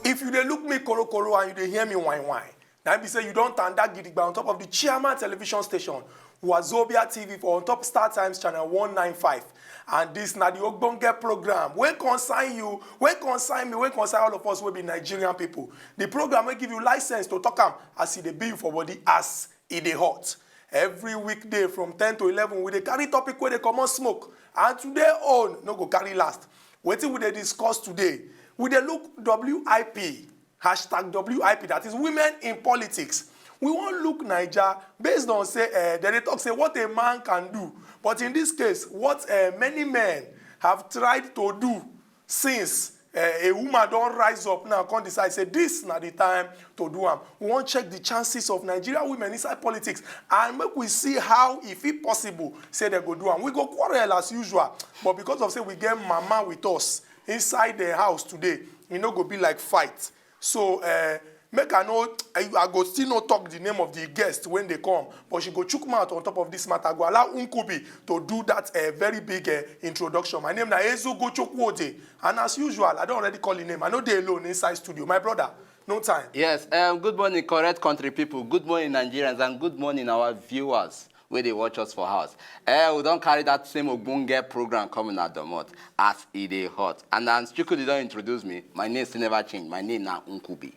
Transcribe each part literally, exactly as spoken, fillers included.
If you dey look me korokoro and you dey hear me whine whine, na be say you don tanda gidigba on top of the Chairman television station, Wazobia T V, for on top Star Times channel one nine five. And this na the ogbonge program wey concern you, wey concern me, wey concern all of us wey be Nigerian people. The program wey give you license to talk am as e dey be you for body, as e dey hot. Every weekday from ten to eleven, we dey carry topic wey dey comot smoke. And today own no go carry last. Wetin we dey discuss today? We dey look W I P, hashtag W I P, that is women in politics. We wan look Naija based on say, eh, dem dey talk say what a man can do. But in this case, what, eh, many men have tried to do since, eh, a woman don rise up now, come decide say this na the time to do am. We wan check the chances of Nigerian women inside politics and make we see how e fit possible say dem go do am. We go quarrel as usual, but because of say we get mama with us inside the house today, e no go be like fight. So, eh, make I no, I, I go still no talk the name of the guest when they come, but she go chook mouth on top of this matter. Go allow Nkubi to do that, eh, very big, eh, introduction. My name na Ezu Gochokwode, and as usual, I don already call him name. I no dey alone inside studio. My brother, no time. Yes, um, good morning, correct country people. Good morning, Nigerians, and good morning, our viewers wey dey watch us for house. Eh, we don carry that same ogbonge program coming at the month as e dey hot. And as Chukwudi don introduce me, my name still never change. My name na Nkubi.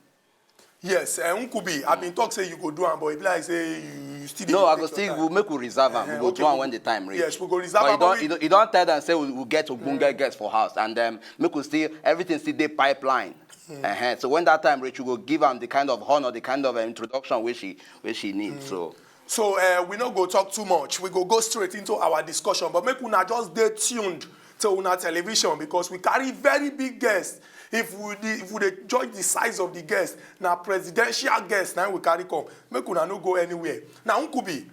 Yes, uh, Nkubi, I been talk say you go do am, but e be like say you, you still dey No, I go take your still time. Go make we reserve am. Uh-huh, We go okay, do am we when go the time reach. Yes, we go reserve But am, you but don, we you don, you don tell them say we, we get ogbonge guests for house, and um, make we still everything still dey pipeline. Uh-huh. So when that time reach, we go give am the kind of honor, the kind of uh, introduction wey she wey she need. So So, uh, we no go talk too much. We go go straight into our discussion, but make una just dey tuned to una television because we carry very big guests. If we dey, if we dey judge the size of the guest, na presidential guest na we carry come. Make una no go anywhere. Now, Nkubi,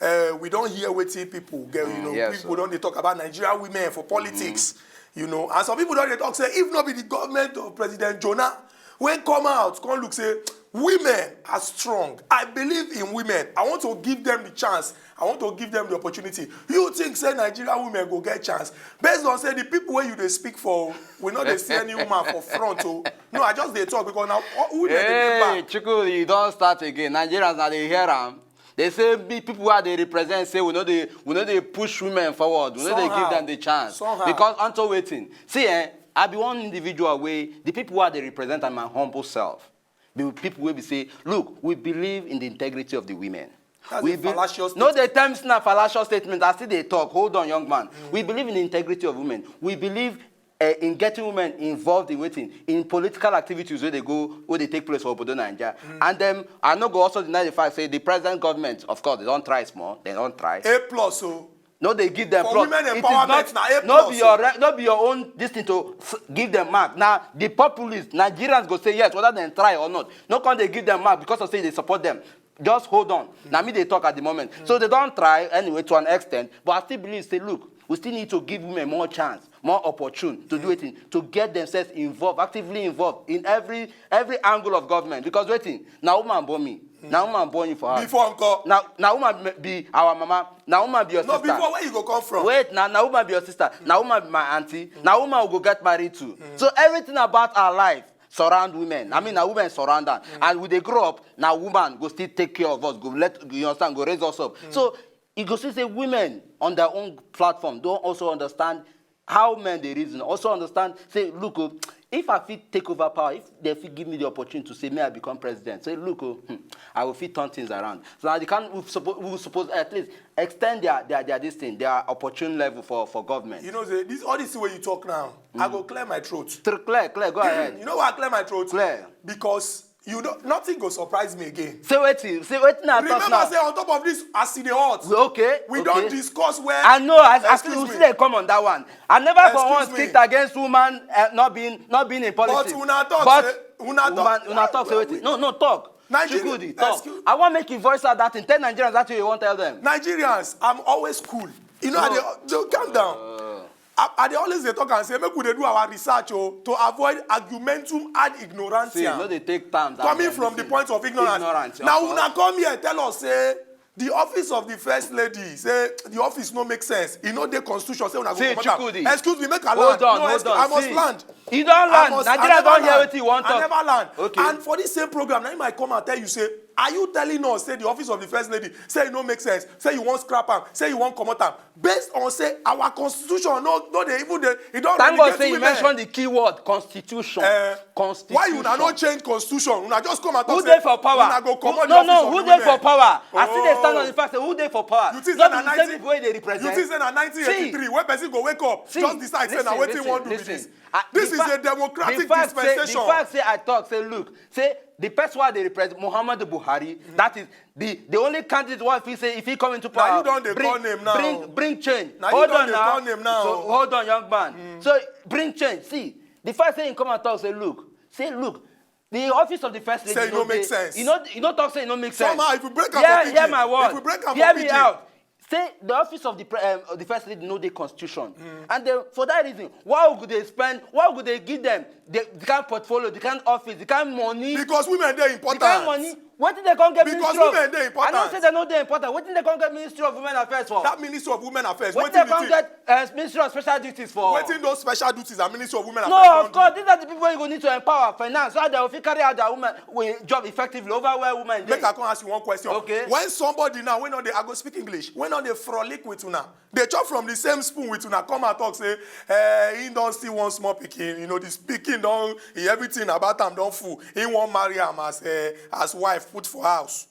uh, we don hear wetin people get. You know, Yes, people sir. don dey talk about Nigerian women for politics. You know, and some people don dey talk say if no be the government of President Jonah wey come out come look say women are strong. I believe in women. I want to give them the chance. I want to give them the opportunity. You think say Nigerian women go get chance? Based on say the people wey you dey speak for, we no dey see any woman for front. Oh, no, I just dey talk because now women dey give Hey, back. Chukwudi, you don start again. Nigerians na dey hear am. They say big people wey dey represent say we no dey we no dey push women forward. We no dey give Somehow. them the chance. Somehow. Because unto wetin? See, eh, I be one individual wey the people wey dey represent are my humble self. Be people wey be say, look, we believe in the integrity of the women. That's We a be- fallacious No, statement. They tell me na fallacious statement. I still dey talk. Hold on, young man. We believe in the integrity of women. We believe uh, in getting women involved in wetin in political activities wey dey go wey dey take place for obodo Naija. And then I no go also deny the fact say the present government, of course, they don try small, they don try. A plus o. No dey give them For plus. Women It is empowerment not na A no plus be o. your re- no be your own this thing to s- give them mark. Now the populace, Nigerians go say yes whether dem try or not. No come dey give them mark because of say they support them. Just hold on. Na me dey talk at the moment. So they don try anyway to an extent, but I still believe say look, we still need to give women more chance, more opportune to do it, to get themselves involved, actively involved in every every angle of government. Because wetin, na woman born me, na woman born you for house. Before nko? Na na woman be our mama, na woman be your No, sister. Before, where you go come from? Wait, na na woman be your sister, na woman be my auntie, na woman we go get married to. So everything about our life surround women. I mean, na women surround am. And we dey grow up, na woman go still take care of us, go let, you understand, go raise us up. So you go see say women on their own platform don also understand how men dey reason, also understand say, look, oh, if I fit take over power, if they fit give me the opportunity to say may I become president, say, look, oh, hmm, I will fit turn things around. So now they can we suppose we suppose at least extend their their their this thing, their opportune level for for government. You know, say this all this thing wey you talk now, I go clear my throat. Tr- Clear, clear, go ahead. You know why I clear my throat? Clear. Because you don't nothing go surprise me again. Say wetin, say wetin I talk Remember now. say on top of this, as e dey hot, We- okay, we okay. don discuss where I know, as as Excuse you me. see they come on that one. I never for Excuse once me. kicked against woman uh, not being not being in politics. But una talk But say- una talk- woman, una talk say we- wetin? No, no talk. Nigeria- Chukwudi, talk. Excuse- I wan make you voice out that thing. Tell Nigerians that thing you wan tell them. Nigerians, I'm always cool. You know, I dey, so calm down. I, I dey always dey talk and say make we dey do our research o, to avoid argumentum ad ignorantia. See, no dey take terms. Coming from the point of ignorance. Now una come here tell us say the office of the first lady, say the office no make sense. E no dey constitution, say una go See, comot am. Chukwudi. Excuse me, make I Hold land. on, No, hold excuse, on. I must See, land. You don I land. must, I Nigeria never don hear land. Wetin you wan I talk. never land. Okay. And for this same program, na him I come and tell you say, are you telling us say the office of the first lady say e no make sense, say you wan scrap am, say you wan comot am, based on say our constitution no no dey even dey e don Thank God relegate say you women. Mention the key word constitution. Eh, Constitution. Why una no change constitution? Una just come and talk Who say dey for power? Una go Who- comot no, the no. office Who of dey women. For power? I still dey stand on the fact say who dey for power? You think No say be na the same nineteen people wey dey represent. You think say na nineteen eighty-three wey person go wake up See, just decide say na listen, wetin wan do be listen, this? Ah, This the is fa- a democratic the fact say- dispensation. The fact say I talk say look, say the person wey dey represent Muhammadu Buhari, that is the the only candidate wey fit say if he come into Na power, you don dey bring, call name now. Bring, bring change. Na you Hold don on dey now. Call name now. So hold on, young man. So bring change. See, the fact say he come and talk say look, say look, the office of the first lady Say e no make dey- sense. E no, e no talk say e no make sense. Somehow, if you break am Yeah, for hear pidgin, my word. if you break am Hear for me pidgin, out. Say the office of the pre- um, of the first lady no dey constitution, and then for that reason, why we go dey spend, why we go dey give them the, the kind portfolio, the kind office, the kind money, because women dey the kind important. Money. Wetin they come get Because ministry of? Women dey important. I know say they no dey important. Wetin they come get ministry of women affairs for? That ministry of women affairs. Wetin Wetin they you come think? Get uh, ministry of special duties for? Wetin those special duties and ministry of women affairs? No, Don of course, these are the people wey you go need to empower finance so that they fit carry out their women with job effectively over where women dey. Make I come ask you one question. Okay. When somebody now, wey no dey, I go speak English, wey no dey frolic with una, dey chop from the same spoon with una, come and talk say, eh, he don see one small pikin, you know, this pikin don, he, everything about am don full. He wan marry am as, eh, as wife put for house.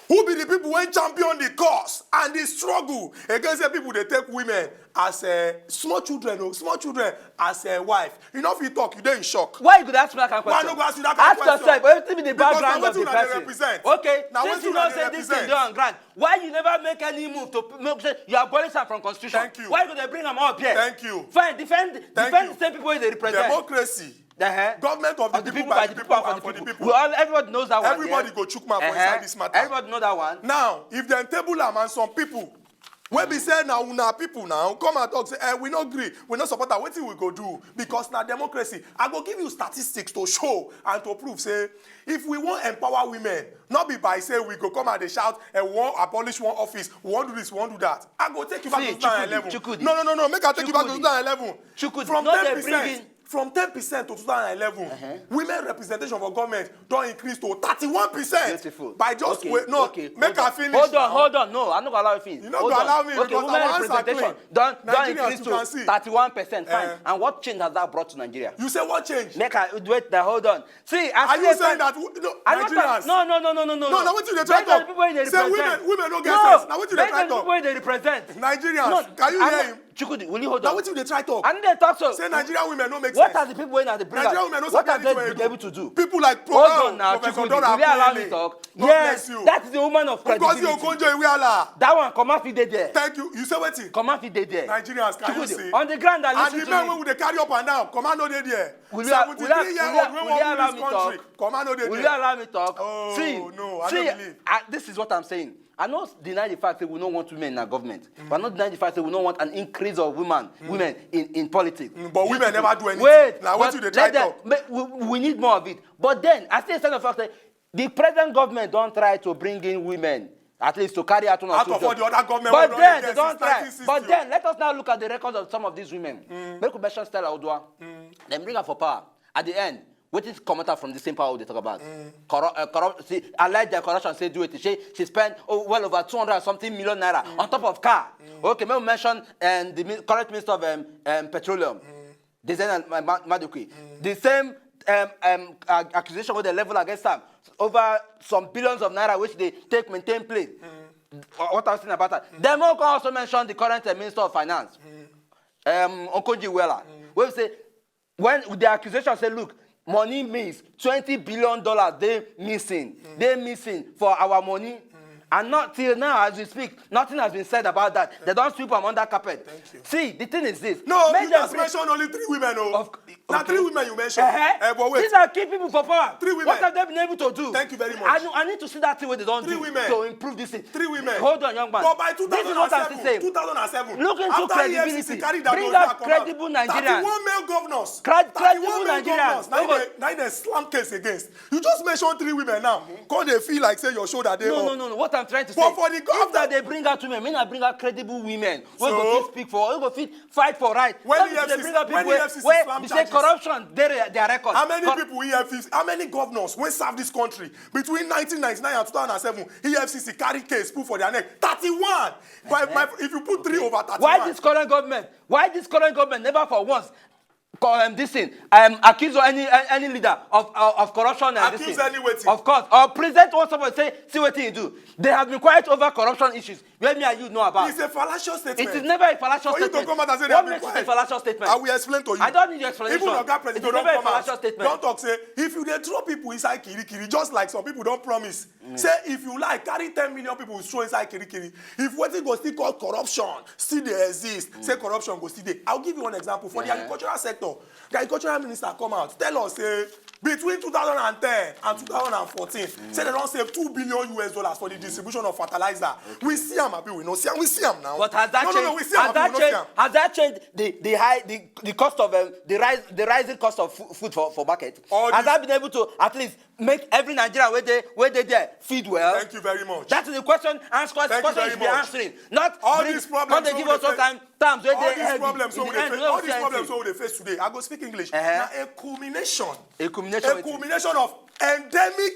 Who be the people wey champion the cause and the struggle against say people dey take women as, eh, small children o, small children as, eh, wife? You no fit talk, you dey in shock. Why you go dey ask me that kind of Why I question? No go ask you that kind Ask of question? Yourself, wetin be the Because na background of wetin the una dey person? Represent. Okay, Na since wetin you una know dey say this thing represent. Dey on ground, why you never make any move to p- make sure you abolish am from constitution? Thank you. Why you go dey bring am up here? Thank you. Fine, defend, Thank defend you. The same people wey dey represent. Democracy. Uh-huh. Government of the, Of the people, people, by by the people, people, and for the people. Well, everybody knows that one. Everybody Yeah. Go chook mouth for Uh-huh. Inside this matter. Everybody know that one. Now, if dem table am and some people wey be say na una people now come and talk say, eh, we no gree, we no support am, wetin we go do? Because na democracy. I go give you statistics to show and to prove say if we wan empower women, no be by say we go come and dey shout, eh, we wan abolish one office, we wan do this, we wan do that. I go take you back See, to two thousand eleven. Chukwudi, Chukwudi. No, no, no, no. Make I take you back to Chukwudi. two thousand eleven. Chukwudi, From no dey ten percent, bring in from ten percent to two thousand eleven, Uh-huh. Women representation for government don increase to thirty-one percent. Beautiful. By just Okay, wait, no, okay, make hold I on. Finish. Hold on, Now. Hold on. No, I no go allow you finish. You no Hold go on. Allow me Okay, because women I wan answer representation clean. Don don Nigerians, increase you to can see. Thirty-one percent. Fine. Eh. And what change has that brought to Nigeria? You say what change? Make I wait. Now hold on. See, I Are see you the saying fact- that w- no, I no talk- Nigerians? No, no, no, no, no, no. No, na wetin you dey Based try on talk? The people wey dey Say represent. Women, women no get No, sense. Na wetin you dey based try on the talk? People wey dey represent. Nigerians, No, can you I'm hear not- him? Chukwudi, will you hold Na on? Wetin you dey try talk? And they talk so. Say Nigerian women no make What sense. Are the people wey na the bring Nigerian am? Women no What are sabi they wetin be they able do. To do? People like Pro- Hold oh, on now, Professor Chukwudi. Dora Will you allow Akunyili. Me talk? God Yes, bless you. That is the woman of Ngozi credibility. Okonjo-Iweala. That one come out fit dey there. Thank you. You say wetin? Come out fit dey there. Nigerians, can you Chukwudi, see? On the ground, I And listen the to men you. Wey we dey carry up and down, come out no dey there. Will you, will you, Seventy-three year will you, old wey will wan you rule allow this me country, talk? Come out no dey there. Will you allow me talk? Oh, See, no, I see, no believe. I, this is what I'm saying. I no deny the fact that we no want women in our government. But I no deny the fact that we no want an increase of women, women in, in politics. Mm, but women never do anything. Wait, Now, but wetin you dey try let them- talk? Make, we, we need more of it. But then, I still stand the fact that the present government don try to bring in women, at least to carry out one or Out two of all jobs. The other government But wey then, dey they there don since Try. nineteen sixty. But then, let us now look at the records of some of these women. Make we mention Stella Odua. Dem bring her for power. At the end, wetin comot out from the same power we dey talk about? Corru- uh, corrupt. See, alleged corruption. Say do it. She she spend, oh, well over two hundred and something million naira on top of car. Okay, make we mention and the mi- current minister of um, um, petroleum, Dizena Ma- Ma- Madukwe. The same um, um, ac- accusation wey dem level against am over some billions of naira wey dey take maintain plane. Wha- What I was saying about that. Dem no come also mention the current uh, minister of finance, um, Okonjo-Iweala, wey say when the accusation say, look, money miss, twenty billion dollars dey missing, dey missing for our money. And not till now, as we speak, nothing has been said about that. They don't sweep am under carpet. Thank you. See, the thing is this. No, Make you them just bring- mentioned only three women o. Of- Na okay. Three women you mentioned. Uh-huh. Eh, but wait. These are key people for power. Three women. What have they been able to do? Thank you very much. I, know- I need to see that thing wey they don Three do women. to improve this thing. Three women. Hold on, young man. But by This is what I'm still two thousand seven, saying. two thousand seven, Look into after credibility. E F C C carry that Bring dossier out come out, credible Nigerians. Thirty-one male governors. Cred- Thirty-one credible male Nigerians. governors. Now Ogo- they, now they slam case against. You just mentioned three women now. Come dey feel like say your shoulder dey No, up. no, no, no. What I'm trying to But say, for the if governor- that they bring out women, may not bring out credible women. Wey So? Go fit speak for, wey go fit fight for right. When Not be say E F C C they bring out when people wey- E F C C wey slam be say charges. Corruption dey their, their record. How many Cor- people E F C C, how many governors wey serve this country between nineteen ninety-nine and two thousand and seven, E F C C carry case put for their neck? Thirty-one. By, by, if you put three over thirty-one. Why this current government? Why this current government never for once co- um, this thing, um, accuse any any leader of of, of corruption and this Accuse thing? any wetin? Of course, or present one somebody say, see wetin you do. They have been quiet over corruption issues. Where me and you know about? It's a fallacious statement. It is never a fallacious For you to statement. Come out and say they What have been makes it a quiet? Fallacious statement? I will explain to you. I don't need your explanation. Even Oga President It is don never a come out. Fallacious statement. Don talk say if you dey throw people inside kirikiri, just like some people don promise. Say if you like carry ten million people throw inside kirikiri, if wetin go still call corruption still dey exist, say corruption go still dey. I'll give you one example. For the Yeah. Agricultural sector, the agricultural minister come out tell us say between two thousand and ten and two thousand and fourteen, say they don save two billion U S dollars for the distribution of fertilizer. We see am, abi we no see am? We see am now. But has that no, changed? No, no, we see am, Has abi that we no changed? See am. Has that changed the the high the, the cost of uh, the rise the rising cost of fu- food for, for market? All Has this- that been able to at least make every Nigerian wey dey wey dey there feed well? Thank you very much. That is the question. Ask question. Thank you Question very you should be much. Answering. Not All bring, these problems come dey wey give we us all dey face- time terms wey All dey these heavy. problems wey In we the dey end, face, no all these sense. Problems wey we dey face today, I go speak English. Uh-huh. Na a culmination. A culmination. A Wetin? Culmination of endemic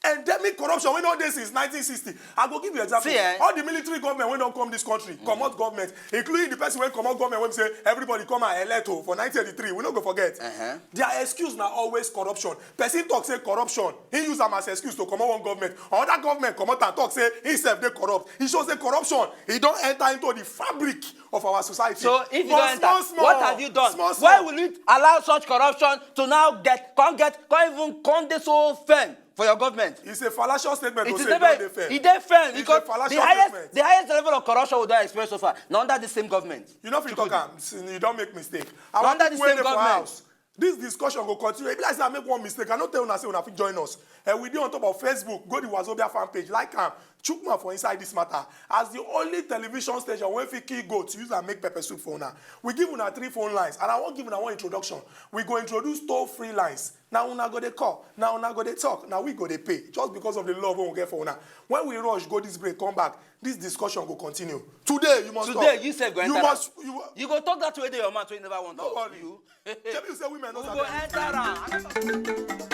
endemic corruption wey no dey since nineteen sixty. I go give you example. See, eh? All the military government wey don come this country, comot government, including the person wey comot government wey be say everybody come and elect o for nineteen eighty-three. We no go forget. Uh-huh. Their excuse na always corruption. Person talk say corruption. He use am as excuse to comot one government. Another government comot and talk say himself dey corrupt. He show say corruption. He don enter into the fabric of our society. So if you Small, don't enter, small, small. What have you done? Small, small. Why will you allow such corruption to now get come get come even come dey so firm for your government? It's a fallacious statement It to is say never. e don dey fair. E dey fair It's a because the fallacious highest statement. The highest level of corruption we don experience so far na under the same government. You no fit talk am. You don make mistake. Under Our the people wey same dey for government. House, this discussion go continue. E be like say I make one mistake. I no tell una say una fit join us. And we dey on top of Facebook. Go the Wazobia fan page. Like am. Chook mouth for inside this matter. As the only television station wey fit kill goat, use am make pepper soup for una. We give una three phone lines, and I wan give una one introduction. We go introduce toll-free lines. Na una go dey call. Na una go dey talk. Na we go dey pay. Just because of the love wey we get for una. When we rush go this break, come back, this discussion go continue. Today, you must Today, talk. You sef go You enter. Must. You, You go talk that way dey your mouth wey you never want No to. Worry. You. Shebi you say women no We sabi go am? Enter am.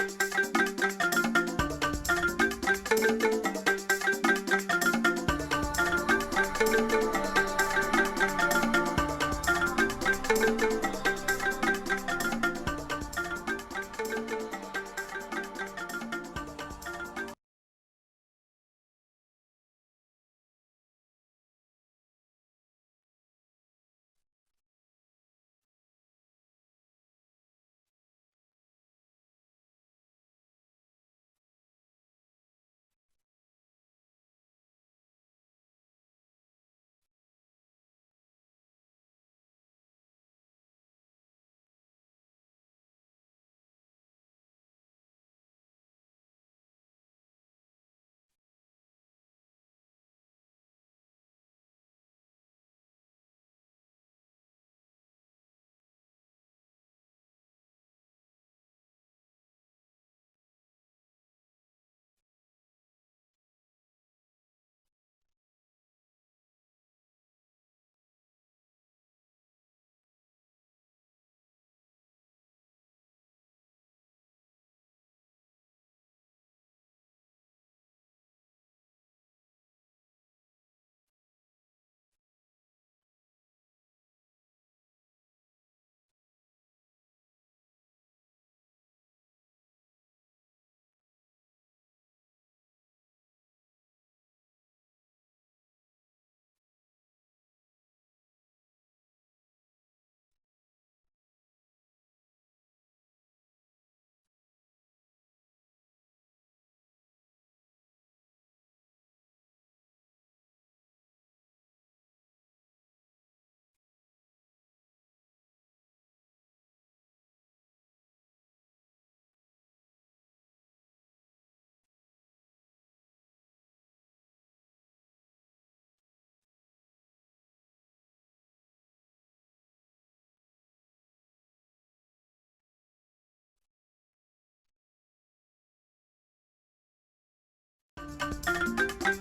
Welcome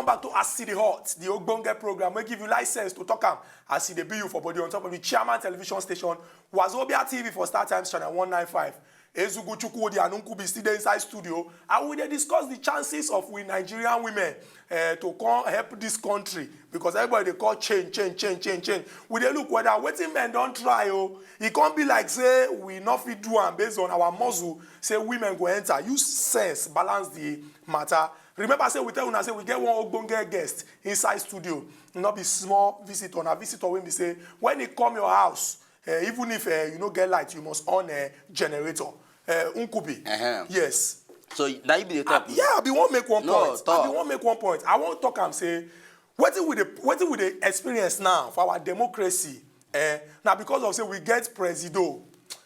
back to As E Dey Hot, the ogbonge program wey give you license to talk am as e dey be you for body on top of the Chairman Television Station, Wazobia T V for Star Times Channel one nine five. Ezugu Chukwudi and Nkubi still dey inside studio, and we dey discuss the chances of we Nigerian women eh, to come help this country, because everybody dey call change, change, change, change, change. We dey look whether wetin men don try o, e come be like say we no fit do am based on our muscle, say women go enter. Use sense balance the matter. Remember say we tell una say we get one ogbonge guest inside studio, no be small visitor, na visitor wey be say when e come your house, eh, even if eh, you no get light, you must on eh, generator. Eh, Nkubi. Uh-huh. Yes. So now you be the top. Yeah, I be wan make one no, point. Talk. I be wan make one point. I wan talk am say wetin we dey wetin we dey experience now for our democracy, eh, na because of say we get presido.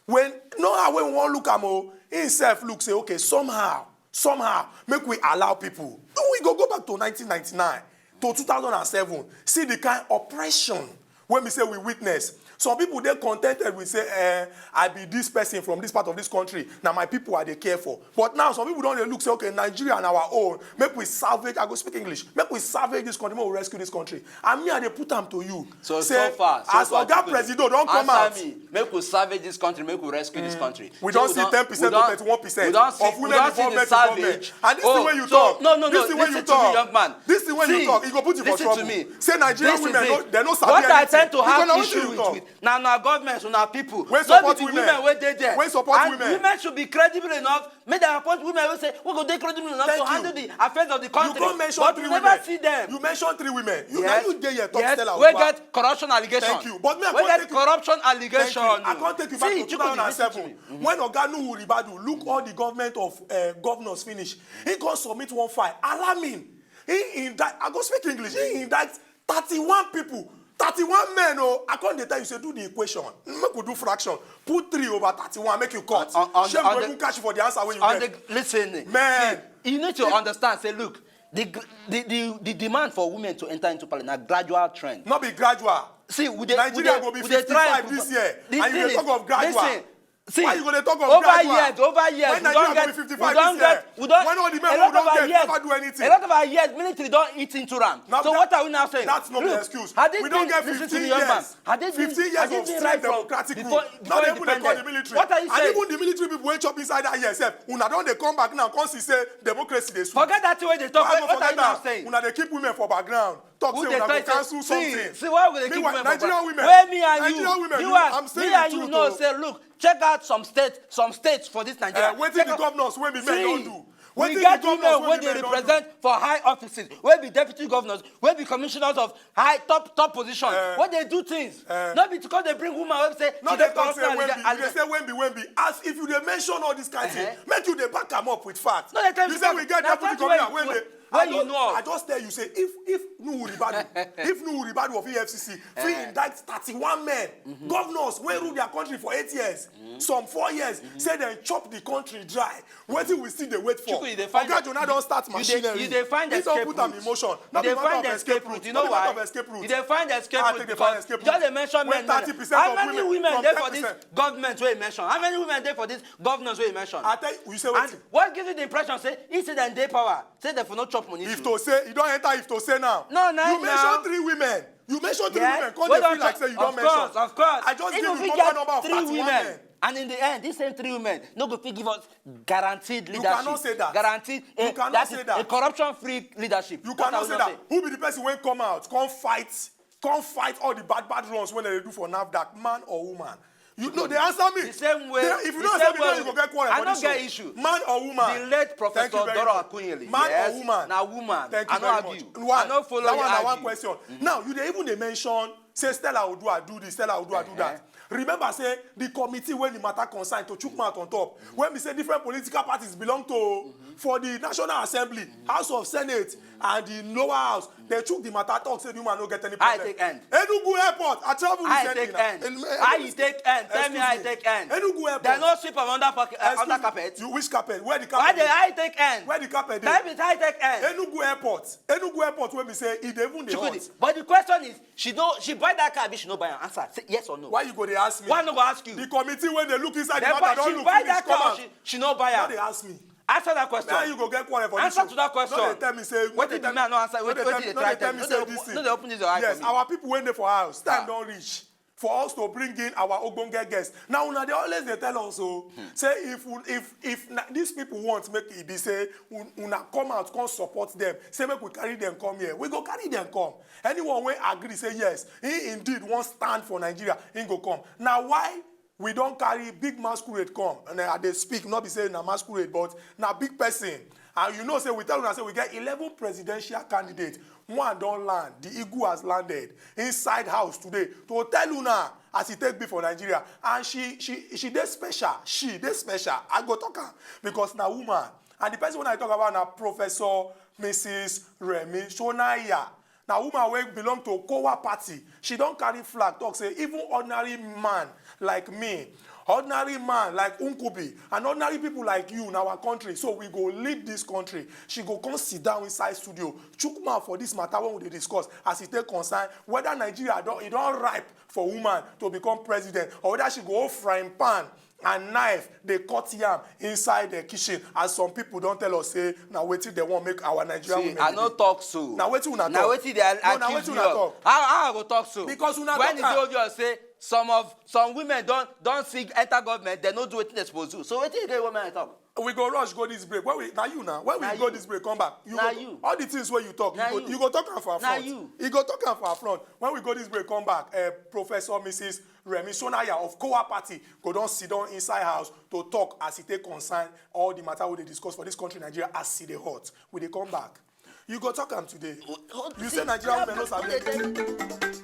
When no how when we wan look am o, himself look say okay, somehow, somehow make we allow people. We go go back to nineteen ninety-nine to two thousand and seven, see the kind oppression wey be say we witness. Some people dey contented with say eh, I be this person from this part of this country, na my people I dey care for. But now some people don dey look say okay, Nigeria na our own, make we salvage, I go speak English, make we salvage this country, make we rescue this country. And me I dey put am to you. So say, so far so as far, oga presido don come out, me, make we salvage this country, make we rescue mm. this country. We don see ten percent to thirty-one percent of women involvement in government. And this oh, thing wey you so, talk, no, no, no, this thing wey you talk, young man, this thing wey you talk, e go put you for trouble. Me. Say Nigerian women, no, they no sabi anything. What I tend to have issue with, with na na government, na people. Wey support women. Women wey dey there. Wey support women. Women should be credible enough. Make dem appoint women wey say we go dey credible enough to handle the affairs of the country. You come mention three women. But we never see them. You mention three women. You na you dey here talk Stella Oduah. Wey get corruption allegation. Thank you. But me I come take you. Wey get corruption allegation. Thank you. I come take you back to two thousand and seven when Oga Nuhu Ribadu look all the government of uh, governors finish. He come submit one file alarming. He indict. I go speak English. He indict thirty-one people, thirty-one men o. I come dey tell you say do the equation, make we do fraction, put three over thirty-one, make you cut. Shame go even catch you for the answer wey you get. Listen, man, you need to understand say look, the the the the demand for women to enter into parliament na gradual trend. No be gradual. See, we dey Nigeria go be fifty-five this year and you dey talk of gradual. See, why you go dey talk of over gradual? Years, over years, when we don get, we don get, we don, when all the men wey we don get never do anything. A lot of our years, military don eat into am. So what are we now saying? That's not the excuse. We don get fifteen years, fifteen years of strong democratic rule. Now they even dey call the military. What are you saying? And even the military people wey chop inside that year sef, una don dey come back now come see say democracy dey sweet. Forget that thing wey dey talk. What are you now saying? Una dey keep women for background. Talk say una go cancel something. See, see why we dey keep women for background? Nigerian women, Nigerian women, I'm saying the truth. Me and you know say look, check out some states, some states for this Nigeria. Uh, wetin the governors wey be men don do? Wetin the governors wey be men don do? We get women wey dey represent for high offices, wey be deputy governors, wey be commissioners of high top top position, uh, wey dey do things. Uh, no be because they bring woman wey say she dey corrupt and legal. No dey talk say when be, you dey say when be, when be. As if you dey mention all this kind thing, make you dey back am up with facts. No dey tell me. You say we get deputy governor wey dey When you know. I just tell you say if if Nuhu Ribadu, if Nuhu Ribadu of E F C C fit indict thirty-one men, governors wey rule their country for eight years, some four years, say dem chop the country dry. Wetin we still dey wait for? Oga Jonah don start machinery. You dey find escape route. He don put am in motion. No be matter of escape route. You know why? You dey find escape route because just dey mention men. How many women dey for this government wey you mention? How many women dey for this governors wey you mention? I tell you, you say wetin? What gives you the impression say he say dem dey power? Say dem for no chop money. If to say, you don enter if to say now. No, no, you mention three women. You mention three women. Come dey feel like say you don mention. Of course, of course. I just give you total number of thirty-one men. And in the end, these same three women no go fit give us guaranteed leadership. You cannot say that. Guaranteed. You cannot say that. A corruption-free leadership. You cannot say that. Who be the person wey come out, come fight come fight all the bad bad runs wey dem dey do for nafdac, man or woman? You no dey answer me. The same way. If you no answer me, you go get quarrel for this show. I no get issue. Man or woman? The late Professor Doro Akunyili. Man or woman? Na woman. Thank you very much. I no argue. I no follow you argue. That one na one question. Now you dey even dey mention say Stella Oduah do this, Stella Oduah do that. Remember say the committee wey the matter concern to chook mouth on top, wey be say different political parties belong to for the National Assembly, House of Senate, and the lower house, they chook the matter, talk say the woman no get any problem. I take end. Enugu Airport, I travel I recently take now. end. En- I Enugu take end. Tell me I Excuse me. take end. Enugu Airport. They no sweep am under pocket, uh, Excuse under me. carpet. You which carpet? Where the Why carpet dey dey? I take end? Where the carpet dey? Tell me I take end. Enugu Airport. Enugu Airport wey be say e dey even dey Chukwudi. hot. But the question is, she no, she buy that car, abi she no buy am? Answer. Say yes or no. Why you go dey ask me? Why I no go ask you? The committee wey dey look inside the Then matter why don she look buy finish, that come car? out. She, she no buy No am. dey ask me. Answer that question. Now you go get quarrel for this Answer show. to that question. No dey tell me say, no Wetin dey the tell man no answer? no Wetin dey wetin tell dey no try dey tell tell me no say dey this open thing. no dey open this your eye Yes, for me. our people wey dey for house, time Ah. don reach for us to bring in our ogbonge guests. Now una dey always dey tell us o, say if we- if if na, these people want make e be say un- una come out come support them, say make we carry them come here, we go carry them come. Anyone wey agree say yes, he indeed wan stand for Nigeria, he go come. Na why we don carry big masquerade come, and I dey speak, no be say na masquerade, but na big person. And you know say we tell una say we get eleven presidential candidates. One don land, the eagle has landed inside house today to tell una as e take be for Nigeria. And she she she dey special, she dey special. I go talk am because na woman. And the person wey I talk about na Professor Missus Remi Shonaya. Na woman wey belong to Kowa party. She don carry flag talk say even ordinary man like me, ordinary man like Nkubi, and ordinary people like you in our country, so we go lead this country. She go come sit down inside studio, chook mouth for this matter wey we dey discuss as e take concern whether Nigeria don, e don ripe for woman to become president, or whether she go hold frying pan and knife dey cut yam inside the kitchen, as some people don tell us say na wetin dem wan make our Nigerian See, women I no dey do. talk so. Na wetin una Na talk? wetin dey No, na accuse wetin me una of. talk? How, how I go talk so? Because una When talk e am. dey obvious say some of, some women don, don see enter government, dem no do wetin dem suppose do. So wetin again wey I talk? We go rush go this break. When we, na you now. When we Na go you. this break, come back. You Na go, you. All the things wey you talk, Na you go, you. you go talk am for our Na front. you. You go talk am for our front. When we go this break, come back. Uh, Professor Missus Remi Sonaya of Kowa party go don sit down inside house to talk as e take concern all the matter we dey discuss for this country, Nigeria, as e dey hot. We dey come back. You go talk am today. Hold- You see, say Nigerian women no sabi.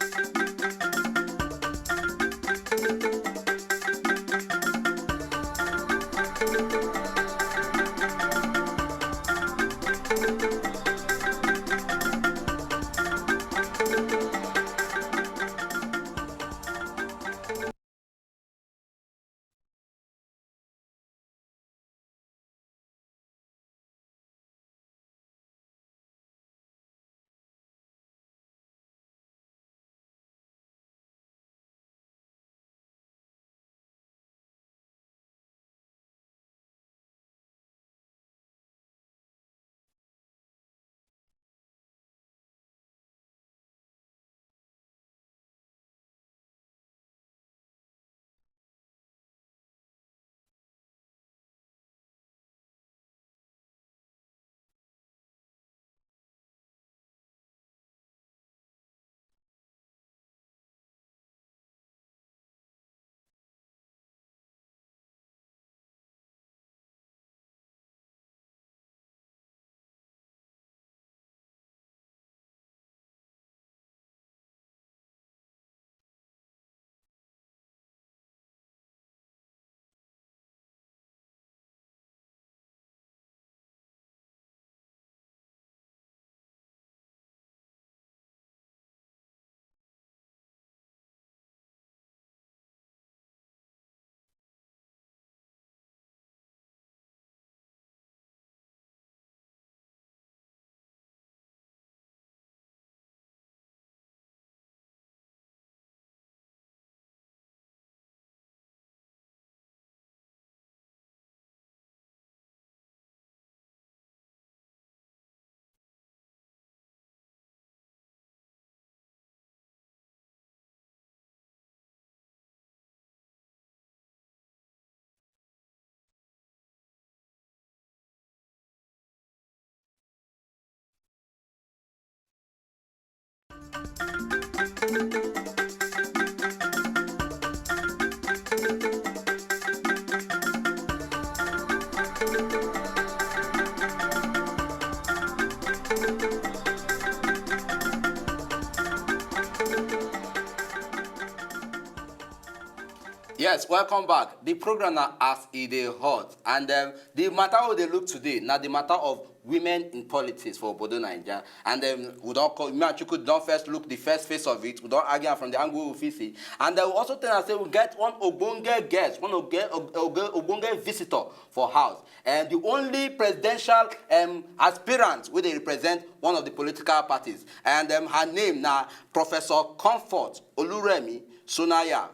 Yes, welcome back. The program na as e dey hot, and um, the matter we dey look today na the matter of women in politics for Obodo Naija. And then we don call, me and Chuku don first look the first face of it. We don argue am from the angle we fit see. And then we also tell am say we get one ogbonge guest, one oge-, oge-, ogbonge visitor for house. And the only presidential, um, aspirant wey dey represent one of the political parties. And, um, her name na Professor Comfort Oluremi Sunaya.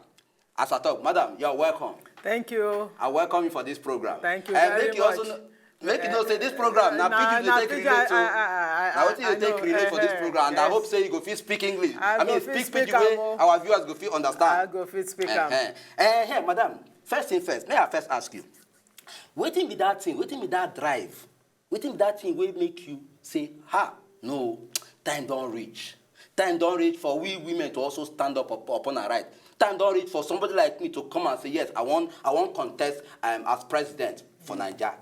As I talk, madam, you are welcome. Thank you. I welcome you for this program. Thank you Eh, very make you also much. Know, make you know say this program na Na, pidgin you na dey take pidgin, relate to. I, I, I, Na I, wetin you I take know. relate for this Eh, program, and I yes. hope say you go fit speak English. I I mean, go fit speak speak pidgin am wey o. our viewers go fit understand. I go fit speak am. Eh, eh, eh, madam. First thing first, may I first ask you, wetin be that thing? Wetin be that drive? Wetin be that thing wey make you say, "Ha, no, time don reach. Time don reach for we women to also stand up up-, upon our right. Time don reach for somebody like me to come and say, yes, I wan, I wan contest, um, as president for Naija."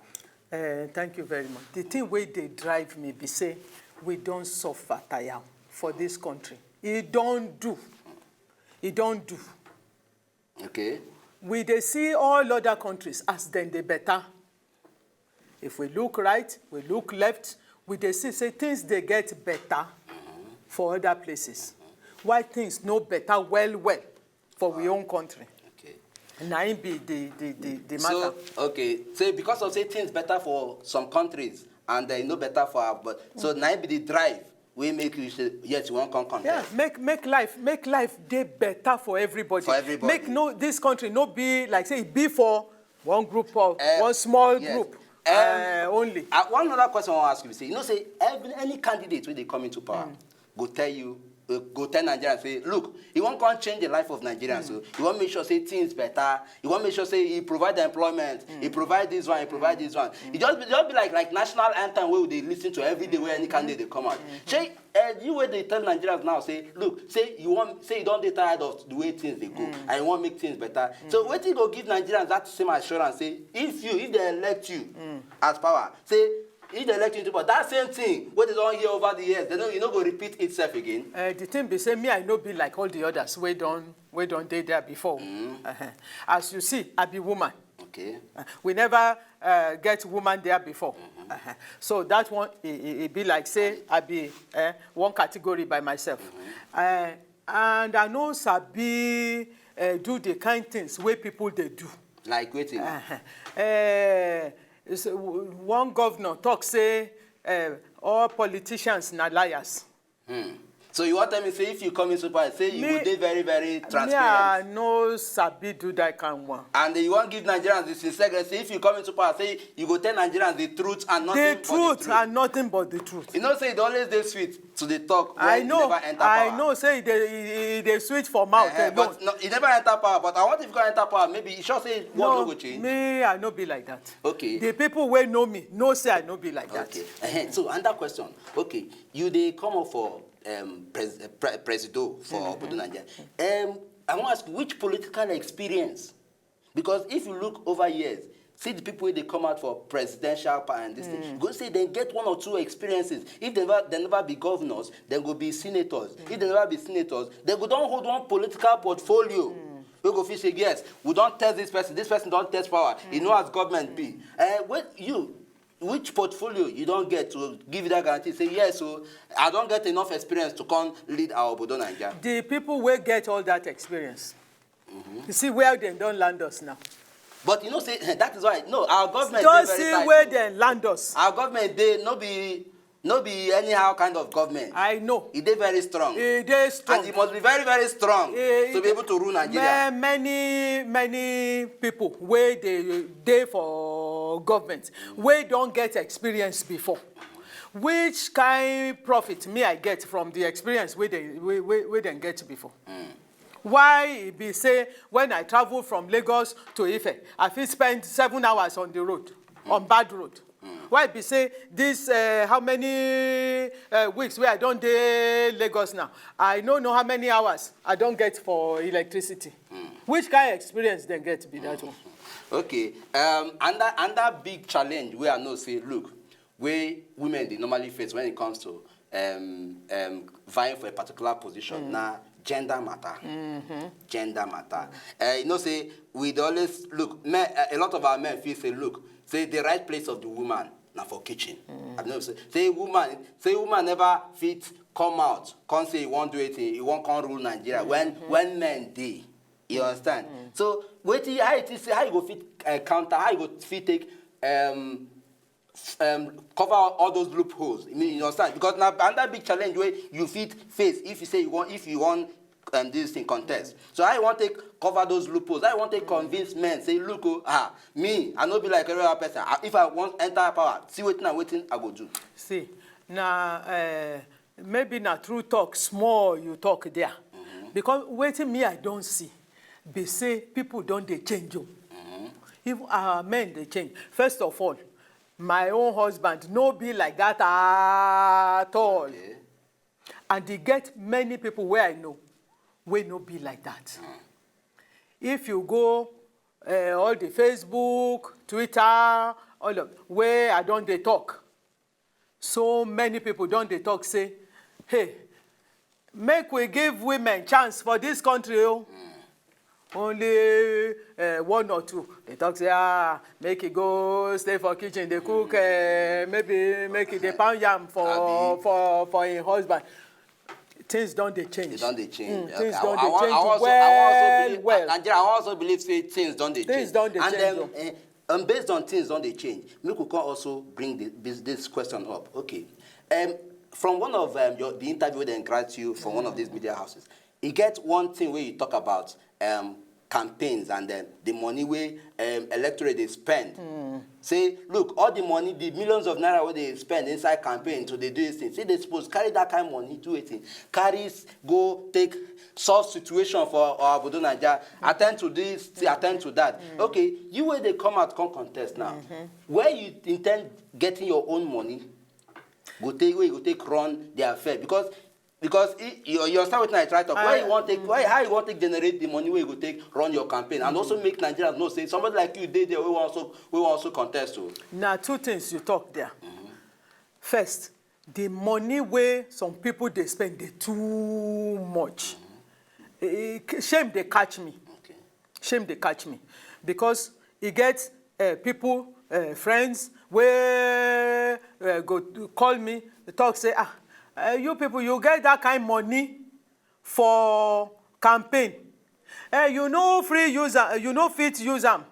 Uh, thank you very much. The thing wey dey drive me be say we don suffer tire for this country. E don do. E don do. Okay. We dey see all other countries as dem dey better. If we look right, we look left, we dey see say things dey get better for other places. Why things no better well well for we own country? Okay. Na im be the, the, the, the matter. So, okay, say because of say things better for some countries and uh, e no better for our, but so na im be the drive wey make you say yes, you wan come contest. Yeah, make, make life, make life dey better for everybody. For everybody. Make no, this country no be like say e be for one group or Eh, one small yes. group Um, uh, only. Uh, one other question I wan ask you be say, you know say every, any candidate wey dey come into power go tell you, uh, go tell Nigerians say, look, he wan come change the life of Nigerians. So he wan make sure say things better. He wan make sure say he provide employment. He provide this one. He provide this one. E just be, just be like, like national anthem wey we dey listen to every day wey any candidate dey come out. Shey, uh, you wey dey tell Nigerians now say, look, say you wan, say you don dey tired of the way things dey go and you wan make things better. So wetin go give Nigerians that same assurance say if you, if they elect you as power, say if they elect you into power, that same thing wey they don hear over the years, they no, e no go repeat itself again. Uh, the thing be say me, I no be like all the others wey don, wey don dey there before. Uh-huh. As you see, I be woman. Okay. Uh, we never uh, get woman there before. Uh-huh. So that one, e, e, e be like say I be uh, one category by myself. Uh, and I no sabi uh, do the kind things wey people dey do. Like wetin? Uh, uh, so w-, one governor talk say uh, all politicians na liars. Hmm. So you wan tell me say if you come into power, say you Me, go dey very, very me, I transparent. No sabi do that kind one. And you wan give Nigerians the sincere guarantee say if you come into power, say you go tell Nigerians the truth and nothing The but the truth truth. and nothing but the truth. You know say e dey always dey sweet to dey talk when I you know, never enter I power. know say e dey, e, e dey sweet for mouth Eh, alone. but no, you never enter power. But I want if you go enter power, maybe you sure say what No, no go change. me, I no be like that. Okay. The people wey know me know say I no be like that. Okay. Eh, so another question. Okay, you dey come up for um, pres- uh, pre- presido for Obodo Nigeria. Um, I wan ask you which political experience, because if you look over years, see the people wey dey come out for presidential pa- and this thing, you go say dem get one or two experiences. If dem never, dem never be governors, dem go be senators. If dem never be senators, dem go don hold one political portfolio. We go fit say yes, we don test this person. This person don test power. You know as government be. Uh, when you which portfolio you don get to give you that guarantee say yes, so I don get enough experience to come lead our obodo Naija. The people wey get all that experience, you see where dem don land us now. But you know say that is why no, our government Don dey very see tight where o. dem land us. Our government dey no be no be anyhow kind of government. I know. E dey very strong. E dey strong. And e must be very very strong E- to be able to rule Nigeria. Ma- many many people wey dey dey for government wey don get experience before. Which kind profit me I get from the experience wey dem wey wey wey dem get before? Why e be say when I travel from Lagos to Ife, I fit spend seven hours on the road, on bad road? Why e be say this uh, how many uh, weeks wey I don dey Lagos now, I no know how many hours I don get for electricity. Which kind experience dem get be that one? Okay. Um, another another big challenge wey I know say look, wey women dey normally face when it comes to um, um, vying for a particular position na gender matter. Gender matter. Uh, you know say we dey always look men, uh, a lot of our men feel say look say the right place of the woman na for kitchen. I know say say woman say woman never fit come out come say e wan do anything, e wan come rule Nigeria when when men dey. You understand? So wetin how you think say how you go fit uh, counter how you go fit take um, um, cover all those loopholes. I mean, you understand? Because na another big challenge wey you fit face if you say you wan if you wan um, this thing contest. So I wan take cover those loopholes. I wan take convince men say, look, oh, ah, me, I no be like every other person. Ah, if I wan enter power, see wetin and wetin I go do. See, na uh, maybe na true talk small you talk there. Because wetin me I don see be say people don dey change o. Even our men dey change. First of all, my own husband no be like that at all. Okay. And e get many people wey I know wey no be like that. If you go uh, all the Facebook, Twitter, all of where I don dey talk, so many people don dey talk say, hey, make we give women chance for this country o. Only uh, one or two dey talk say ah make e go stay for kitchen dey cook uh, maybe make e dey pound yam for for for im husband. Things don dey change. E don dey change. Mm, okay. Things don dey change well well. Nigeria, I also believe say things don dey change. Things don dey change. And then, eh, and based on things don dey change, make we come also bring the, this, this question up. Okay. Um, from one of um, your, the interview wey dem grant you from one of these media houses, e get one thing wey you talk about um, campaigns and um, the money wey um, electorate dey spend. Mm. Say, look, all the money, the millions of naira wey dey spend inside campaign to dey do this thing, say they suppose carry that kind money do wetin, carry go take solve situation for our obodo Naija, attend to this, attend to that. Mm. Okay, you wey dey come out come contest now, mm-hmm. Where you intend getting your own money? Go take where you go take run the affair because because e, you, you understand wetin I try talk. Why you wan take why how you wan take generate the money wey you go take run your campaign and also make Nigerians know say somebody like you dey there wey wan also wey wan also contest o. Na two things you talk there. First, the money wey some people dey spend dey too much. Eh, shame dey catch me. Okay. Shame dey catch me because e get uh, people, uh, friends wey uh, go call me talk say ah uh, you people you get that kind money for campaign. Uh, you no free use am, you no fit use am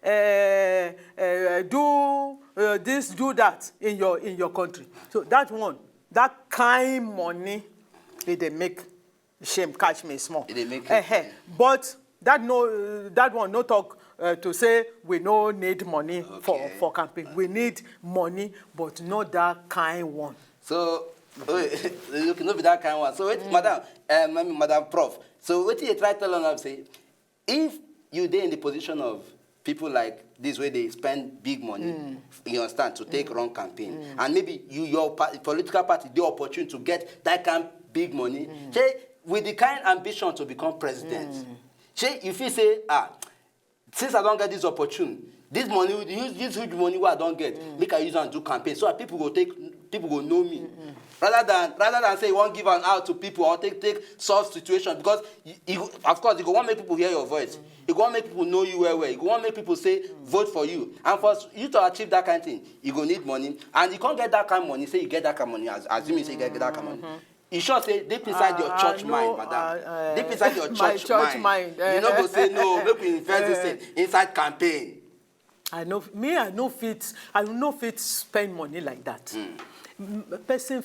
uh, uh, do uh, this do that in your in your country. So that one, that kind money, e dey make shame catch me small. E dey make you. But that no uh, that one no talk uh, to say we no need money okay. for for campaign. We need money, but not that kind one. So okay, no be that kind one. So wait, mm. Madam, um, I mean, Madam Prof. So what you try tell us say if you dey in the position of people like this wey dey spend big money mm. You understand to take mm. Run campaign mm. And maybe you your pa political party dey opportune to get that kind big money mm. Shey with the kind ambition to become president mm. Shey you fit say ah since I don get this opportune this money use this huge money wey I don get mm. Make I use am do campaign so that people go take people go know me mm -mm. Rather than rather than say you wan give am out to people or take take solve situation because you, you, of course you go wan make people hear your voice mm. You go wan make people know you well well you go wan make people say vote for you and for you to achieve that kind thing you go need money and you come get that kind money say you get that kind money as assuming say you get that kind money mm -hmm. You sure say deep inside uh, your church no, mind madam uh, uh, deep inside your church, church mind, mind uh, you no go say no make we invest this thing inside campaign. I know me I know fit I know fit spend money like that mm. Person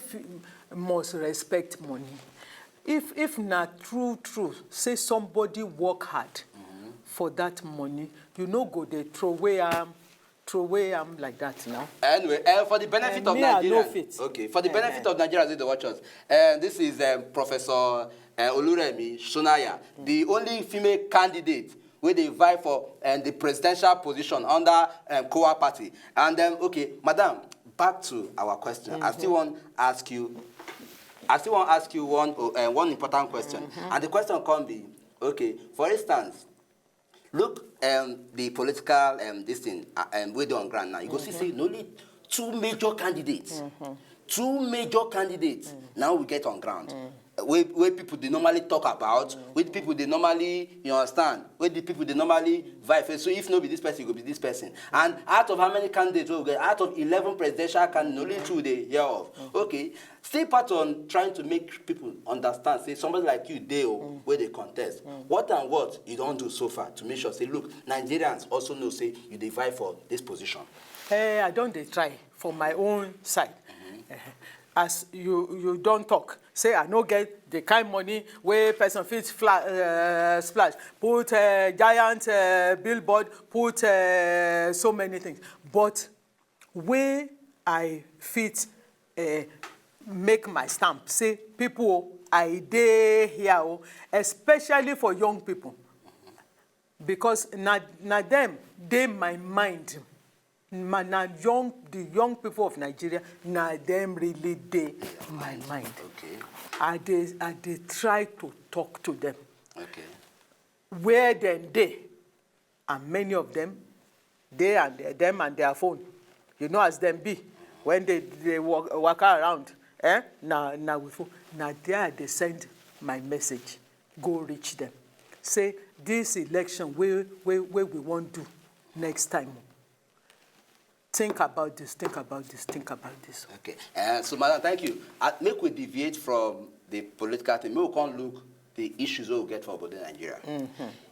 must respect money if if na true true say somebody work hard mm -hmm. For that money you no go dey throw away am um, throw away am um, like that now. Anyway uh, for the benefit uh, of Nigerians okay for the uh, benefit uh, of Nigerians wey dey watch us uh, this is um, Professor uh, Oluremi Sonaya mm. The only female candidate wey dey vie for um, the presidential position under um, coa party and um, okay madam back to our question mm -hmm. I still wan ask you I still wan ask you one uh, one important question mm -hmm. And the question come be okay for instance look um, the political um, this thing uh, um, wey dey on ground now you go mm -hmm. See say na only two major candidates mm -hmm. Two major candidates mm -hmm. Now we get on ground mm -hmm. wey wey people dey normally talk about, wey the people dey normally, you understand, wey the people dey normally vie for. So if no be this person, e go be this person. And out of how many candidates wey we get, out of eleven presidential candidates, only two dey hear of. Okay, still part on trying to make people understand say somebody like you dey o, wey dey contest. What and what you don do so far to make sure say, look, Nigerians also know say you dey vie for this position? Eh, I don dey try for my own side. Eh, as you you don talk, say I no get the kind money wey person fit fla- uh, splash, put uh, giant uh, billboard, put uh, so many things. But wey I fit uh, make my stamp, say people o, I dey here o, especially for young people, because na na dem dey my mind. Ma na young, the young people of Nigeria, na dem really dey my mind. Okay. I dey I dey try to talk to them Okay. where dem dey, and many of them dey and dem and their phone. You know as dem be, when they dey wa- waka around, eh? Na na with phone. Na there I dey send my message go reach them. Say this election wey wey wey we wan do next time, think about this, think about this, think about this. Okay. Uh, so, madam, thank you. Uh, make we deviate from the political thing. Make we come look the issues wey we get for obodo Nigeria.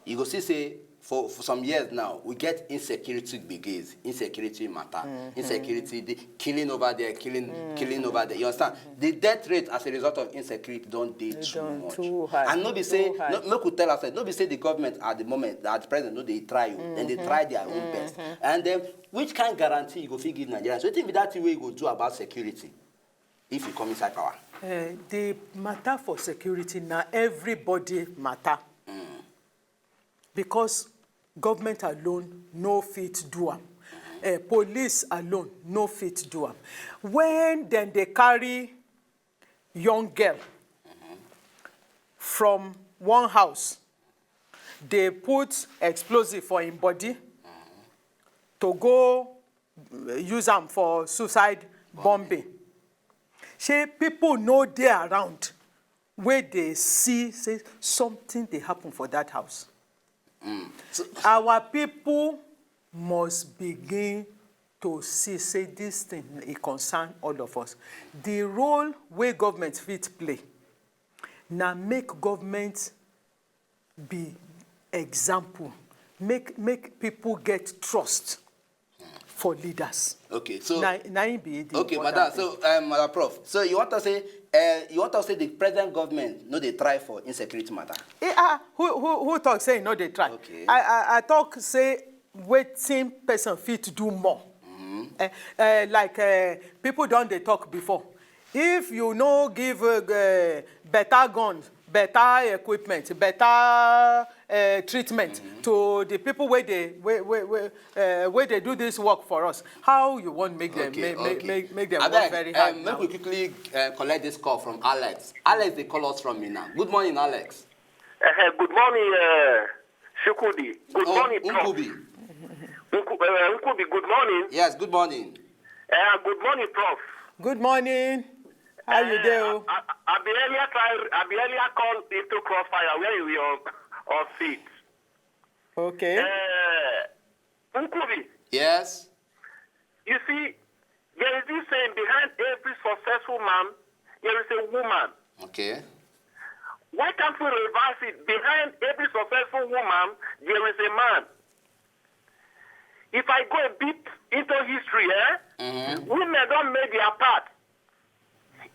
You go see say for, for some years now, we get insecurity gbege, insecurity matter, insecurity, the killing over there, killing killing over there. You understand? The death rate as a result of insecurity don dey too don much. too high, And no be say, too high. No, make we tell ourselves, no be say the government at the moment, at the present, no dey try you. Then they try their own best. And then, which kind guarantee you go fit give Nigerians? Wetin be that thing wey you go do about security if you come inside power? Eh, the matter for security na everybody matter, because government alone no fit do am. Eh, police alone no fit do am. When dem dey carry young girl from one house, dey put explosive for im body to go use am for suicide bombing. Shey people no dey around wey dey see say something dey happen for that house? So, Our people must begin to see say this thing e concern all of us. The role wey government fit play na make government be example, make make people get trust for leaders. Okay, so Na na im be the Okay, important madam. thing. So, um, madam Prof, so you want to say, uh, you want to say the present government no dey try for insecurity matter? Eh, ah, who who who talk say e no dey try? Okay. I I I talk say wetin person fit do more. Eh, eh, like eh, people don dey talk before. If you no give uh, eh, better guns, better equipment, better uh, treatment to the people wey dey wey wey wey uh, wey dey do this work for us, how you wan make them Okay, make, make, okay. make, make them Abeg, work very hard um, now? Make we quickly uh, collect this call from Alex. Alex dey call us from Minna. Good morning, Alex. Uh, good morning, uh, Shukudi. Good Oh, morning, Prof. Nkubi. Nku- uh, Nkubi, good morning. Yes, good morning. Uh, good morning, Prof. Good morning. How you dey o? I, I, I be earlier try, I be earlier call into crossfire where you were on, on seat. Okay. Uh, Nkubi, Yes. you see, there is this saying: behind every successful man, there is a woman. Okay. Why can't we reverse it? Behind every successful woman, there is a man. If I go a bit into history, eh, women don make their part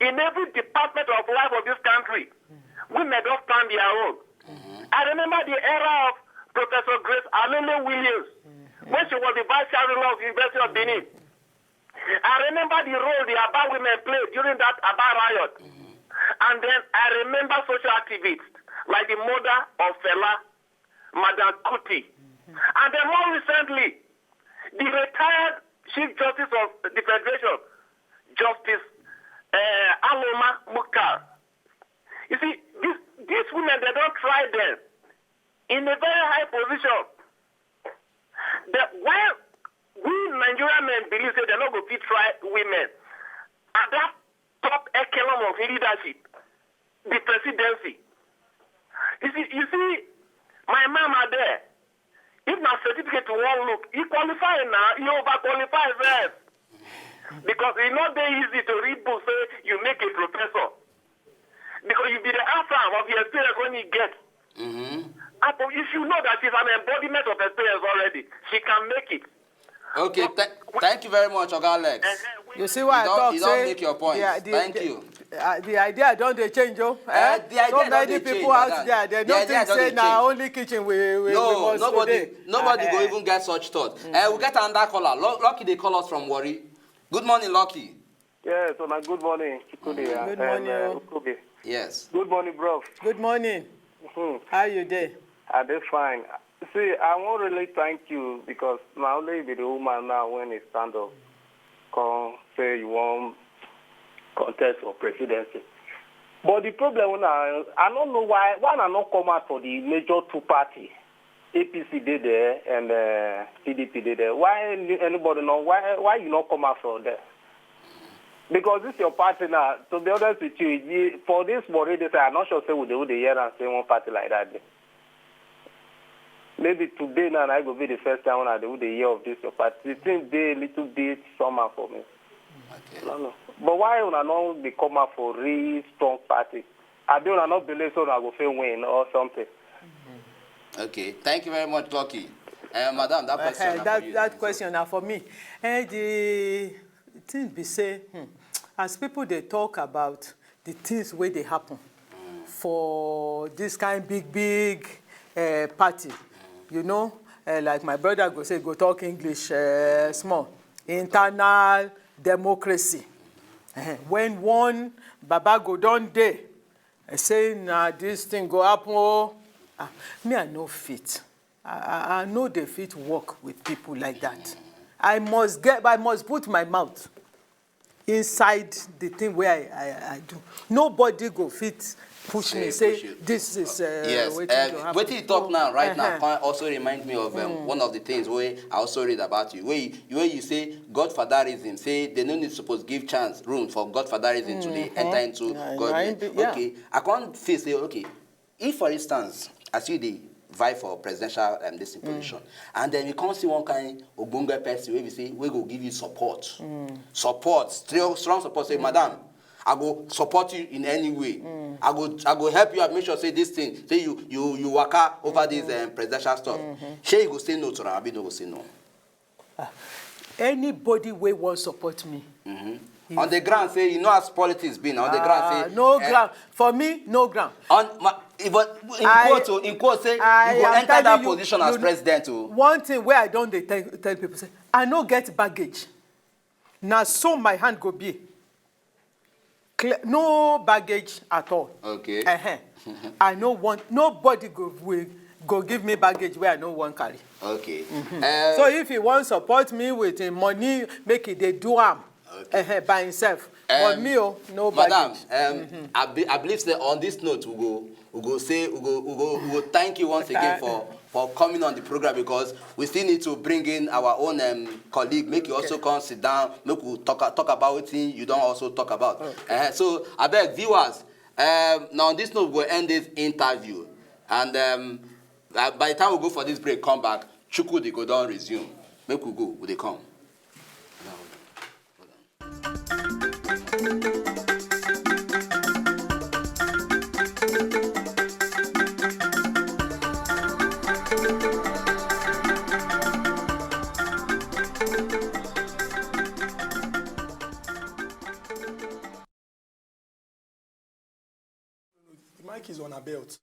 in every department of life of this country. Women don stand their own. I remember the era of Professor Grace Alele Williams, when she was the vice chancellor of University of Benin. I remember the role the Aba women played during that Aba riot. And then I remember social activists like the mother of Fela, Madam Kuti. And then more recently, the retired Chief Justice of the Federation, Justice uh, Aloma Mukhtar. You see, this, these women, they don't try them in a very high position. The, why we Nigerian men believe that they're not going to try women at that top echelon of leadership? the presidency. You see, you see, my mama there, if na certificate you wan look, you qualify now, you over qualify first. Because e no dey easy to read book say you make a professor. Because you be the answer of the experience when you get. Mm-hmm. And if you know that she's an embodiment of experience already, she can make it. Okay, th- thank you very much, Oga Alex. You see why I talk you don't say make your point. The, the, thank the, you. Uh, the idea don't they change, oh? Uh, eh? The idea so many people change, out there, they don't the think say now only kitchen we, we, no, we must nobody, today. Nobody uh, go even get such thought. Mm-hmm. Uh, we get another caller. Lucky they call us from Worry. Good morning, Lucky. Yes, on a good morning, Chikudi. Mm-hmm. Good morning, and, uh, Ukubi. Yes. Good morning, bro. Good morning. Mm-hmm. How you day? I dey fine. See, I wan really thank you because na only you be the woman now when e stand up come say you wan contest for presidency. But the problem wey I I no know why why una no come out for the major two party, A P C dey there and uh, P D P dey there. Why any- anybody no why why you no come out for there? Because this your party now. To be honest with you, you for this worry this I'm not sure say we dey we dey hear am say one party like that dey. Maybe today now na go be the first time una dey we dey hear of this your party. The thing dey a little bit somehow for me. Okay. No, no. But why una no dey come out for real strong party? Abi una no believe say una go fit win or something? Okay, thank you very much, Lucky. Uh, madam, that question. Uh, that, that question now for me. Uh, the thing be say, hmm, as people they talk about the things where they happen for this kind big big uh, party, you know, uh, like my brother go say, go talk English uh, small. Internal democracy. Uh, when one baba go don day, I say na this thing go happen. Oh, ah, me I no fit. I, I, I no dey fit work with people like that. I must get, I must put my mouth inside the thing where I, I, I do. Nobody go fit push me say this is uh, yes. Wetin um, go happen. Wetin you talk now, right uh-huh. now, also remind me of um, mm. one of the things where I also read about you. Where you, where you say God for that reason, say they no need suppose give chance room for God for that reason mm-hmm. to dey enter into mm-hmm. God. Yeah. Okay, I can't feel say okay. If, for instance, as you dey vie for presidential um, this position, and then you come see one kind ogbonge person wey be say wey go give you support, support, strong, strong support, say, madam, I go support you in any way. I go I go help you and make sure say this thing, say you you you waka over this um, presidential stuff. Shey you go say no to am abi no go say no? Anybody wey wan support me. Mm-hmm. On the ground say you know as politics be na on the ground say. Ah, no eh, ground for me, no ground. On my, but in I, quote o, oh, in quote say I you go enter that you, position you, as president o. Oh. One thing wey I don dey tell, tell people say I no get baggage. Na so my hand go be. Clear, no baggage at all. Okay. Uh-huh. I no want nobody go will go give me baggage where I no want carry. Okay. Mm-hmm. Uh, so if he want support me with him money, make it they do am okay. Uh-huh, by himself. Um, but me, oh, no madam, baggage. Um, mm-hmm. I, be, I believe that on this note we go we go say we go we go we go thank you once again for for coming on the program because we still need to bring in our own um, colleague make you also come sit down make we talk talk about wetin you don also talk about okay. Uh, so abeg viewers um, na on this note we go end this interview and um, uh, by the time we go for this break come back chukwudi go don resume make we go we dey come. The mic is on her belt.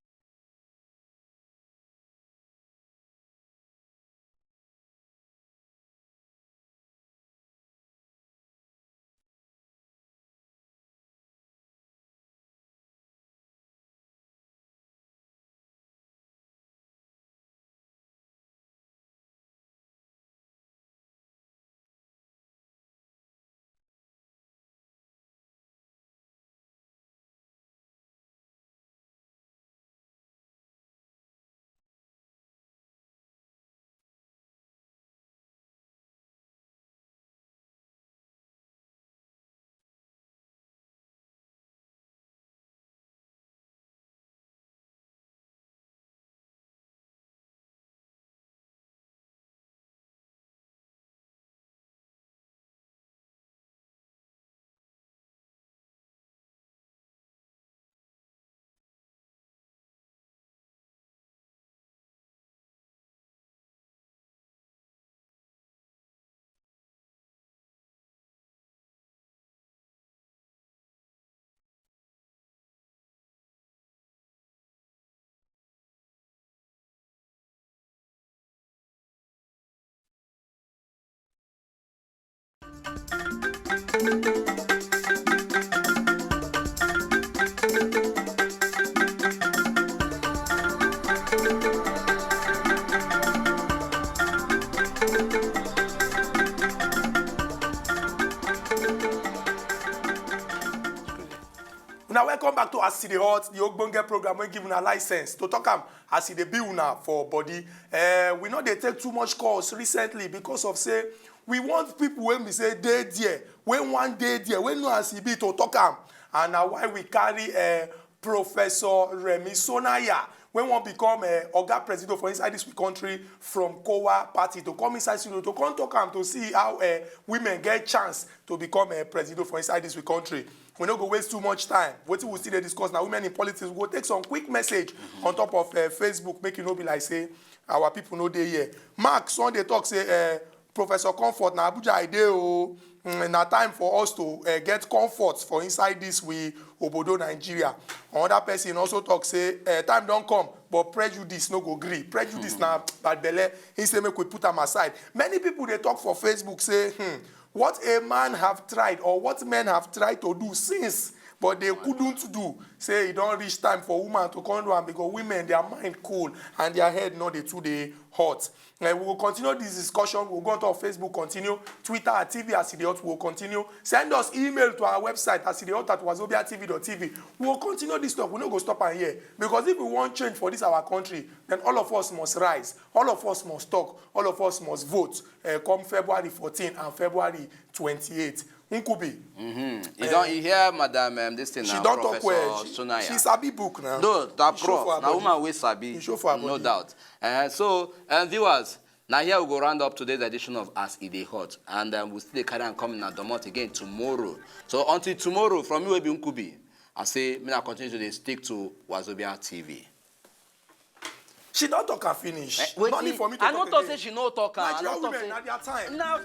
Una welcome back to As E Dey Hot, the ogbonge program wey give una license to talk am as e dey be una for body. Eh, we no dey take too much calls recently because of say we want people wey be say dey there, wey wan dey there, wey know as e be to talk am. And na why we carry eh, Professor Remi Sonaya, wey wan become eh, Oga Presido for inside this we country from Kowa Party to come inside studio to come talk am to see how eh, women get chance to become eh, Presido for inside this we country. We no go waste too much time. Wetin we still dey discuss na women in politics. We go take some quick message on top of eh, Facebook, make e no be like say our people no dey here. Mark Sunday talk say eh, Professor Comfort na Abuja I dey o. Mm, na time for us to eh, get comfort for inside this we obodo Nigeria. Another person also talk say eh, time don come but prejudice no go gree. Prejudice na bad belle. He say make we put am aside. Many people dey talk for Facebook say hmm, what a man have tried or what men have tried to do since but they couldn't do, say e don reach time for woman to come do am because women their mind cool and their head no dey too dey hot. Eh, we will continue this discussion. We'll go on to our Facebook, continue Twitter at T V as e dey hot. We'll continue. Send us email to our website as e dey hot at wazobia T V dot T V. We'll continue this talk. We no go stop am here because if we want change for this our country, then all of us must rise. All of us must talk. All of us must vote. Eh, come February fourteen and February twenty-eight. Nkubi. You don you hear Madam um, this thing She now, don talk Professor well. She, Sunaya. she sabi book now. No, that She show for her prof, na body. Woman wey sabi, She show for her no body. Doubt. Uh, so, um, viewers, now here we go round up today's edition of As E Dey Hot, and um, we still dey carry am come in Domot again tomorrow. So until tomorrow, from me wey be Nkubi, I say me na continue to dey stick to Wazobia T V. She don talk am finish. No need for me to I talk no talk again. Say she no talk am. I Nigeria no talk women say na their time. Now,